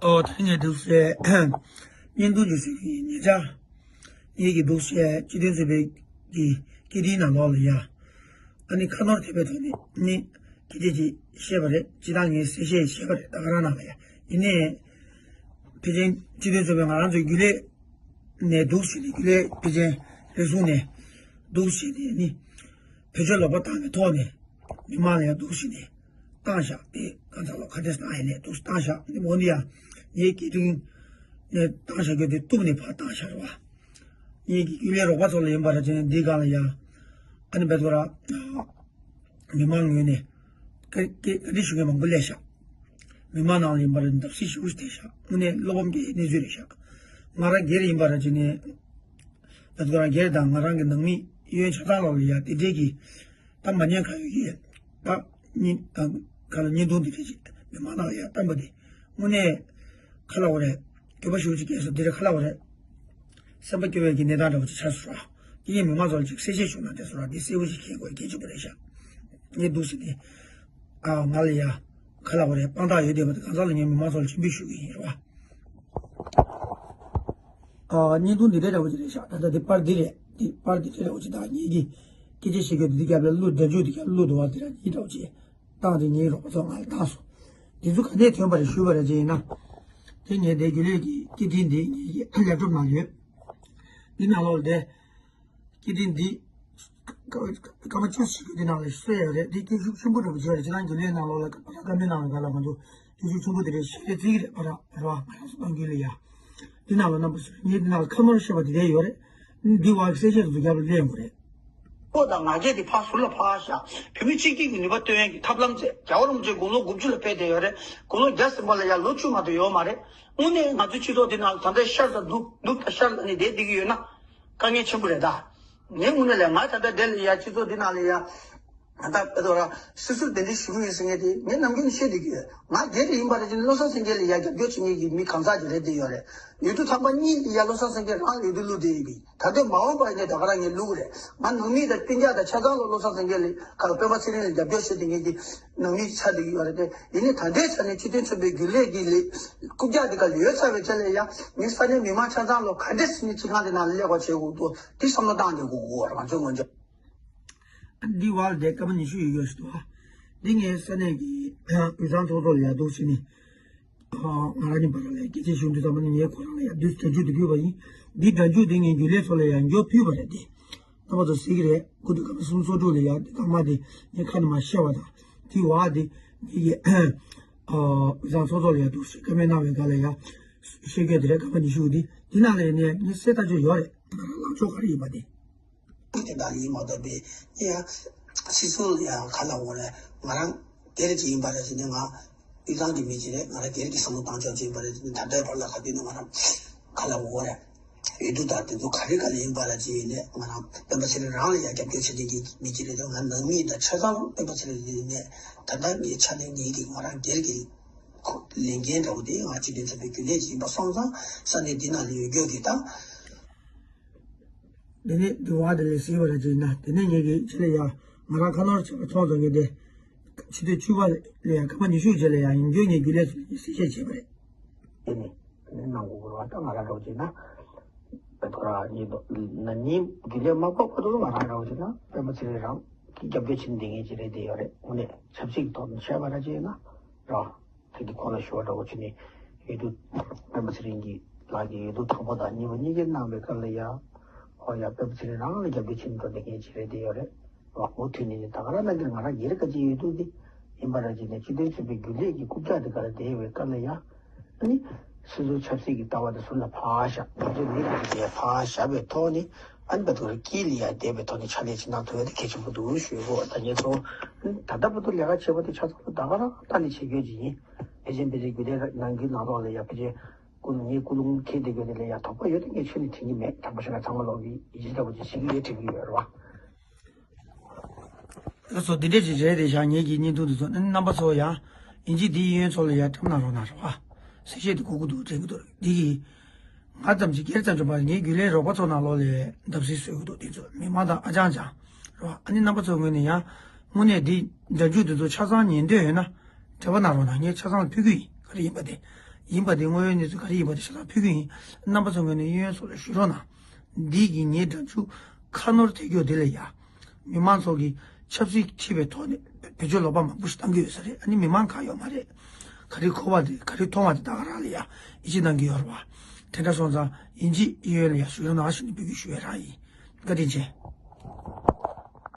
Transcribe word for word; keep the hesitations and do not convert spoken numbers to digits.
ཨོ་ད་ངས་འདུག་སེ་བརྙན་ཐུང་ཅིག་བཟོས་ཀྱི་ཡིན། ཉེ་ཆར་ངེད་ཀྱི་འདུག་སེ་སྤྱི་མཐུན་ཚོགས་པའི་གི་སྐད་འཕྲིན་ནང་ལོགས་ལ་ཡ། ཨ་ནི་ཁ་ནོར་ཐེབས་པའི་ཐོག་ནས་ནི་སྐད་ཆ་ཅིག་བཤད་པ་རེད། སྤྱིར་བཏང་ངས་གསལ་བཤད་བྱས་པ་རེད། ད་ག་རང་ནང་ལ་ཡ། ཡིན་ནའི་ཕལ་ཆེར་སྤྱི་མཐུན་ཚོགས་པས་ང་རང་ཚོའི་རྒྱུན་ལས་ནས་འདུག་སེ་ནས་རྒྱུན་ལས་ཕལ་ཆེར་རེ་ཟུང་ནས་འདུག་སེ་ནས་ནི་བེད་སྤྱོད་ལོག་པ་བཏང་བའི་ཐོག་ནས་མི་མང་ལ་ཡ་འདུག་སེ་ནས་བཏང་བཞག་དེ་གང་ཚ་ལོ་ཁ་བྲལ་བཏང་ཡིན་ནས་འདུག་སེ་བཏང་བཞག་འདི་མོ་འདི་ཡ་ངའི་སྐད་འཕྲིན་ནས་བཏང་བཞག་རྒྱུ་དེ་གཏུབ་ནས་ཕར་བཏང་བཞག་རེད་བ། ངེད་ཀྱི་རྒྱུན་ལས་རོགས་པ་ཚོ་ལ་ཡིན་པ་ར་ཅན་འདི་སྒང་ལ་ཡ། ཨ་ནི་བེད་ཐོ་ར། མི་མང་ངོས་ནས་བཀའ་བཀའ་བཀའ་འདྲི་ཞུ་མཁན་མང་པོ་སླེབས་ཤག་མི་མང་ནང་ལ་ཡིན་པ་ར་བརྡབ་གསིག་ཞུ་སྟེ་ཤག་དངོས་གནས་བློ་ཕམ་གྱི་གནས་ཚུལ་རེད་ཤག་ང་རང་སྒེར་ཡིན་པ་ར་ཅན་ནས་བེད་ཐོ་ར་སྒེར་དང་ང་རང་གི་ནང་མི་གཡོན་ཆ་ཚང་ལོག་ལ་ཡ་དེ་འདྲས་ཀྱི་ད་མ་ཉན་ཁ་ཡོད་ཀྱི་ད་ཉིན་ཁ་ལ་བརྙན་ཐུང་དེ་འདྲས་ཀྱི་མི་མང་ནང་ལ་ཡ་བཏང་པ་དེ་དངོས་གནས་ཁ་ལ་འོ་རེད། སྐྱོ་པ་ཞུ་ཅིག་སྐྱེས་སོ་དེ་རེད་ཁ་ལ་འོ་རེད། སེམས་པ་སྐྱོ་བའི་གི་གནས་སྟངས་འདྲ་བོ་ཅིག་ཆགས་སོང་ར། དེ་ཡིན་མི་མང་ཚོ་ལ་ཅིག་གསལ་བཤད་ཞུ་ན་དེ་སོང་ར་དེ་གསལ་བོ་ཞིག་མཁྱེན་དགོས་གལ་ཆེན་པོ་རེད་ཤག་ངས་འདུག་སེ་དེ། ཨ་ང་ལ་ཡ། ཁ་ལ་བ་རེད་དཔང་རྟགས་ཡོད་བསྡད་པ་དེ་གང་ཟག་ལ་ངས་མི་མང་ཚོ་ལ་སྤྱན་འབུལ་ཞུ་གི་ཡིན་ར་བ། ཨ་བརྙན་ཐུང་འདི་འདྲ་འདྲ་བོ་ཅིག་རེད་ཤག་ད་ལྟ་འདི་པར་འདི་རེད། འདི་པར་འདི་འདྲ་འདྲ་བོ་ཅིག་དང་ངེད་ཀྱི་སྐད་ཆ་བཤད་རྒྱུ་འདི་འདི་རྒྱབ་ལ་བླུག་སྒྲ་འཇུག་འདི་རྒྱབ་ལ་བླུག་འདུག་བ་འདི་ར་འདི་འདྲ་བོ་ཅིག་བཏང་སྟེ་ངའི་རོགས་པ་ཚོ་ང་ལ་བཏང་སོང་། དེ་ཚོ་ག་ནས་ཐོན་པ་རེད་ཞུས་པ་རེད་ཅེ་ཡིན་ན། དེ་ངས་དེ་རྒྱུན་ལས་ཀྱི་སྐད་འཕྲིན་འདི་ངེད་ཀྱི་ལེབ་ཊོབ་ནང་ཡོད། འདི་ནང་ལོགས་ལ་དེ། སྐད་འཕྲིན་འདི། སྐར་མ་བཅུ་ཞིག་གི་འདི་ནང་ལ་གསོལ་ཡོད་རེད། འདི་སྐད་ཤུགས་ཆེན་པོ་འདྲ་པོ་བྱས་རེད། ཅི་ལྟར་རྒྱུན་ལས་ནང་ལོགས་ལ་བཀའ་མོལ་ནང་ལ་ག་ལ་ང་ཚོ་སྐད་ཤུགས་ཆེན་པོ་དེ་འདྲ་བཤད་རེད་བརྩི་གི་རེད་པ་ར་ར་བ་ང་རང་ཚོ་གཏོང་རྒྱུ་ལ་ཡ། འདི་ནང་ལ་རྣམ་པ་ཚོས་ངས་འདི་ནང་ལ་ཁ་ནོར་བཤད་པ་དེ་འདྲ་ཡོད་རེད། འདི་བ་གི་གསལ་བཤད་དུ་རྒྱབ་ལ་ལེན་དགོས་རེད། ཁོ་དང་ང་རྒྱལ་དེ་ཕར་ཟུར་ལ་ཕར་བཞག་བོད་མི་གཅིག་གཅིག་གི་ནུས་པ་སྟོན་ཡས་ཀྱི་ཐབས་ལམ་བཙལ། རྒྱལ་བ་རིན་པོ་ཆེ་དགུང་ལོ་དགུ་བཅུ་ལ་ཕེབས་བསྡད་ཡོད་རེད། དགུང་ལོ་བརྒྱ་ཟིན་པ་ལ་ཡ་ལོ་བཅུ་མ་གཏོགས་ཡོད་མ་རེད། དངོས་གནས་ང་ཚོའི་སྤྱི་ཚོགས་འདི་ནང་ད་ལྟ་ཤར་དང་ནུབ་ནུབ་དང་ཤར་ལ་ནི་བསྡད་བསྡད་ཀྱི་ཡོད་ན་དཀའ་ངལ་ཆེན་པོ་རེད་ད། ངའི་དངོས་གནས་ལ་ང་ད་ལྟ་འདི་ལ་ཡ་སྤྱི་ཚོགས་འདི་ནང་ལ་ཡ། ད་ལྟ་དཔེ་དོ་ར་སོ་སོར་དེ་འདྲའི་ཞུ་གི་ཡོད་ཟེར་མཁན་དེ་ངས་ནམ་རྒྱུན་བཤད་བསྡད་ཀྱི་ཡོད། ང་སྒེར་ཡིན་པ་རེད་ཅེ་ན་བློ་བཟང་སེང་གེ་ལ་ཡ་རྒྱབ་སྐྱོར་བྱེད་མཁན་གྱི་མི་གང་ཟག་ཅིག་རེད་བསྡད་ཡོད་རེད། ཡུལ་དུ་ཚང་པ་གཉིས་ལ་ཡ་བློ་བཟང་སེང་གེ་རང་ལ་ཡུལ་དུ་བླུགས་བསྡད་ཡོད་པས། ད་ལྟའི་མ་འོངས་པ་ཡིན་ནའི་ད་ག་རང་ངས་བླུག་རེད། ང་ནང་མི་དང་སྤུན་ཀྱག་དང་ཆ་ཚང་ལ་བློ་བཟང་སེང་གེ་ལ་ཁ་སྤེན་པ་ཚེ་རིང་ལ་རྒྱབ་སྐྱོར་བྱེད་དེ་ངེད་ཀྱི་ནང་མི་ཆགས་བསྡད་ཀྱི་ཡོད་རེད་དེ། ཡིན་ནའི་ད་ལྟའི་ཆ་ནས་སྤྱི་མཐུན་ཚོགས་པའི་རྒྱུན་ལས་ཀྱི་ལས་རྐུབ་བཀྱག་དེ་ག་ལ་ཡོད་ཚར་བའི་ཆ་ལ་ཡ་ངས་ས་གནས་མི་མང་ཆ་ཚང་ལ་ག་འདྲས་སེ་ནས་སྤྱི་ཁང་དེ་ནང་ལ་སླེབས་པ་བྱེད་དགོས་འདུག་དེ་བསམ་བློ་བཏང་བསྡད་དགོས་ཀྱི་ཡོད་རེད་ང་ཚོའི་ངོས་ནས། འདི་བར་དེ་སྐར་མ་ཉི་ཤུ་ཡོད་ཡོད་ཞིག་འདུག་འདི་ངའི་ས་གནས་ཀྱི་དབུས་གཙང་ཚོགས་གཙོ་ལ་ཡར་འདུག་ཕྱིན་ནས། ང་རང་གཉིས་བར་ལ་སྐད་ཆ་ཞུ་དུས་ཙམ་པ་ནི་ངས་ཁོ་རང་ལ་ཡར་དུས་སྒྲ་འཇུག་དེ་ཕུལ་བ་ཡིན། འདི་སྒྲ་འཇུག་དེ་ངས་རྒྱུན་ལས་ཚོ་ལ་ཡར་མགྱོགས་ཕུལ་བ་རེད་དེ། རྣམ་པ་ཚོ་གཟིགས་ཀྱི་རེད། སྐུ་མདུན་སྐར་མ་སུམ་ཅུ་སོ་དྲུག་ལ་ཡར་དེ་སྐར་མ་དེ་ངས་ཁ་ནས་མར་བཤད་པ་དང་དེའི་བར་དེ་ངེད་ཀྱི་དབུས་གཙང་ཚོགས་གཙོ་ལ་ཡར་འདུག་བཀའ་མོལ་གནང་བའི་སྒང་ལ་ཡར་བཤད་རྒྱུ་དེ་རེད། སྐར་མ་ཉི་ཤུ་དེ་དེ་ནང་ལ་ཡིན་ནའི་ངས་གསལ་ཐག་ཆོད་ཡོད་རེད། ང་རང་ལངས་ཕྱོགས་ག་རེ་ཡིན་པ་དེ། དེ་འདྲ་ཡིན་མ་གཏོགས་པའི་ཡ། སྤྱི་ཚོགས་ཡ་ག་ལ་འོ་རེད། ང་རང་སྒེར་གྱི་ཡིན་པ་རེད་ཟེར་ནས་ང་དབུས་གཙང་གི་མི་གཅིག་རེད། ང་རང་སྒེར་གྱི་བསམ་བློ་བཏང་ཕྱོགས་གཅིག་ཡིན་པ་རེད་ཟེར་ནས་ད་ལྟའི་བར་ལ་ག་དུས་ནས་ང་རང་ག་ལ་འོ་རེད། འོས་བསྡུ་དང་དེ་ཚོ་ག་རེ་ག་ལ་ཡིན་པ་རེད་ཅེས་ཡིན་ནས་ང་རང་སྤེན་པ་ཚེ་རིང་རང་ལ་ཡ་རྒྱབ་སྐྱོར་བྱེད་མཁན་གྱི་མི་གཅིག་རེད་དེ་ང་ནང་མི་དང་ཆ་ཚང་སྤེན་པ་ཚེ་རིང་ཡིན་ནས་ད་ལྟ་ངའི་ཆ་ནས་ངེད་ཀྱི་ང་རང་སྒེར་གྱི་ལས་འགན་འདྲ་བོ་དེ་ང་སྤྱི་མཐུན་ཚོགས་པའི་རྒྱུན་ལས་ཅིག་ཡིན་པ་སོང་ཙང་ས་གནས་འདི་ནང་ལ་ཡོད་རྒྱུ་གི་ད། དེ་ནས་དེ་བ་དེ་ལས་སྲིད་པ་ར་ཅིག་ཡིན་ན་དེ་ནས་ངེད་ཀྱི་ཆེད་ལ་ཡ་ང་རང་ཁ་ནོར་བྱས་པ་ཚོགས་རྫོང་གི་དེ་ཆུ་ཚོད་བཅུ་པ་ལ་ཡ་སྐར་མ་ཉི་ཤུ་རྗེས་ལ་ཡ་ཡིན་རྒྱུ་ངེད་རྒྱུན་ལས་སུ་གསལ་བཤད་བྱས་པ་རེད། དེ་ནས་དེ་ནས་གནང་དགོས་དགོས་ར་ད་ང་རང་འདྲ་བོ་ཅིག་ན་བེ་ཐོ་ར་ཉིད་དོ་ན་ནིང་རྒྱུན་ལས་མ་ཕོག་པ་དུ་ང་རང་འདྲ་བོ་ཅིག་ན་སྤེན་པ་ཚེ་རིང་རང་གི་རྒྱབ་སྐྱོར་བྱེད་བསྡད་མཁན་ཅིག་རེད་བསྡད་ཡོད་རེད། དངོས་གནས་ཆབ་སྲིད་ཀྱི་ཐོག་ནས་བཤད་པ་ར་ཅིག་ཡིན་ན་ར། ད་གིན་ཁོང་ལ་ཞུ་བ་འདྲ་བོ་བྱས་ནས་འོས་བསྡུ་སྤེན་པ་ཚེ་རིང་གི་ལགས་ཀྱི་འོས་བསྡུ་དང་པོ་དང་གཉིས་པ་གཉིས་ཀ་གནང་བའི་སྐབས་ལ་ཡ། ཧོ་ཡ་སྤེན་པ་ཚེ་རིང་རང་ལ་རྒྱབ་སྐྱོར་བྱེད་འགྲོ་བསྡད་མཁན་ཅིག་རེད་བསྡད་ཡོད་རེད། ལགས་མུ་མཐུད་ནས་ནི་ད་ག་རང་གནང་གི་རེད། ང་རང་སྒེར་ག་ཅིག་འོས་བསྡུ་འདི་ཡིན་པ་ར་ཅིག་ནས་སྤྱི་མཐུན་ཚོགས་པའི་རྒྱུན་ལས་ཀྱི་རྐུབ་བཀྱག་དེ་ག་ལ་བསྡད་ཡོད་པའི་སྐབས་ལ་ཡ། ཨ་ནི། སོ་སོའི་ཆབ་སྲིད་ཀྱི་ལྟ་བ་དེ་ཟུར་ལ་ཕར་བཞག་ང་ཚོའི་མི་དེ་ཚོ་ཡ་ཕར་བཞག་པའི་ཐོག་ནས་ཨ་ནི་བེ་ཐོ་ར་དཀྱིལ་ལ་ཡ་བསྡད་པའི་ཐོག་ནས་ཕྱག་ལས་ཅིག་གནང་ཐུབ་ཡ་དེ་གལ་ཆེན་པོ་འདུག་ཞུ་དགོས། ད་ངེད་ཚོ་ད་ལྟ་བར་དུ་ལས་ཀ་བྱེད་པ་དེ་ཆ་ཚང་ད་ག་རང་ལྟ་ནས་བྱེད་རྒྱུ་ཅིག་ཡིན། ཕལ་ཆེར་ཕལ་ཆེར་རྒྱུན་ལས་ནང་ཁུལ་ནང་ལོགས་ལ་ཡ་ཕལ་ཆེར་ཀུན་ངའི་ཀུན་སློང་འཁྱེར་བསྡད་རྒྱུ་དེ་ལ་ཡ་དོགས་པ་ཡོད་དེ་ངས་ཁྱོན་ནས་དྲན་གྱི་མེད། དྲང་པོ་བཤད་ན་ཚང་མ་ལོག་གི་ཡིད་ཆེས་འདྲ་བོ་ཅིག་བྱེད་ཀྱི་ཡོད་དྲན་གྱི་ཡོད་རེད་བ། ལགས་སོ། འདི་འདྲས་ཅིག་རེད་དེ་བཞག་ངེད་ཀྱི་བརྙན་ཐུང་འདི་ཚོ་ཨ་ནི་རྣམ་པ་ཚོ་ཡང་ཡིན་གཅིག་འདི་ཡིན་ཡོན་ཚོ་ལ་ཡང་བཀྲམ་གནང་རོགས་གནང་རོགས་ཨ། གསལ་བཤད་འདི་གོ་གི་འདུག་དྲན་གི་འདུག་འདི་གི་ང་ཙམ་ཅིག་སྒེར་ཙམ་ཅིག་པར་ངའི་རྒྱུན་ལས་རོགས་པ་ཚོ་ནང་ལོགས་ལས་བརྡབ་གསིག་བཟོས་གི་འདུག་འདི་ཚོ་མི་མང་དང་ཨ་ཅང་ཅང་རོགས་ཨ་ནི་རྣམ་པ་ཚོའི་ངོས་ནས་ཡང་དངོས་གནས་འདི་སྒྲ་འཇུག་འདི་ཚོ་ཆ་ཚང་ཉན་འདོད་ཡོད་ན་འབྲེལ་བ་གནང་རོགས་གནང་། ངས་ཆ་ཚང་ལ་ཕུལ་གི་ཡིན། ག་རེ་ཡིན་པ་དེ་ ཡིན་པ་དེ་དངོས་ཡོད་གནས་ཚུལ་ག་རེ་ཡིན་པ་དེ་ཞེ་དྲག་ཕུལ་གྱི་ཡིན། རྣམ་པ་ཚོ་ངོས་ནས་གཡས་གཡོན་སོགས་ལ་ཞུ་རོགས་གནང་། འདི་གི་ངའི་སྒྲ་འཇུག་ཁ་ནོར་ཐེབས་རྒྱུ་དེ་ལ་ཡ། མི་མང་ཚོ་གི་ཆབ་སྲིད་ཁྲིད་པའི་ཐོག་ནས་བེད་སྤྱོད་ལོག་པ་མང་པོ་ཞིག་བཏང་གི་ཡོད་ས་རེད། ཨ་ནི་མི་མང་གང་ཡོད་མ་རེད། ག་རེ་གོ་བ་དེ་ག་རེ་མཐོང་བ་དེ་ད་ག་རང་ལ་ཡ་ཡིད་ཆེས་གནང་གི་ཡོད་རེད་བ། དེ་འདྲ་སོང་ཙང་ཡིན་གཅིག་གཡས་གཡོན་ལ་ཡ་ཞུ་རོགས་གནང་ཞེས་ནས་འབོད་སྐུལ་ཞུ་ཡས་རང་ཡིན། བཀའ་དྲིན་ཆེ།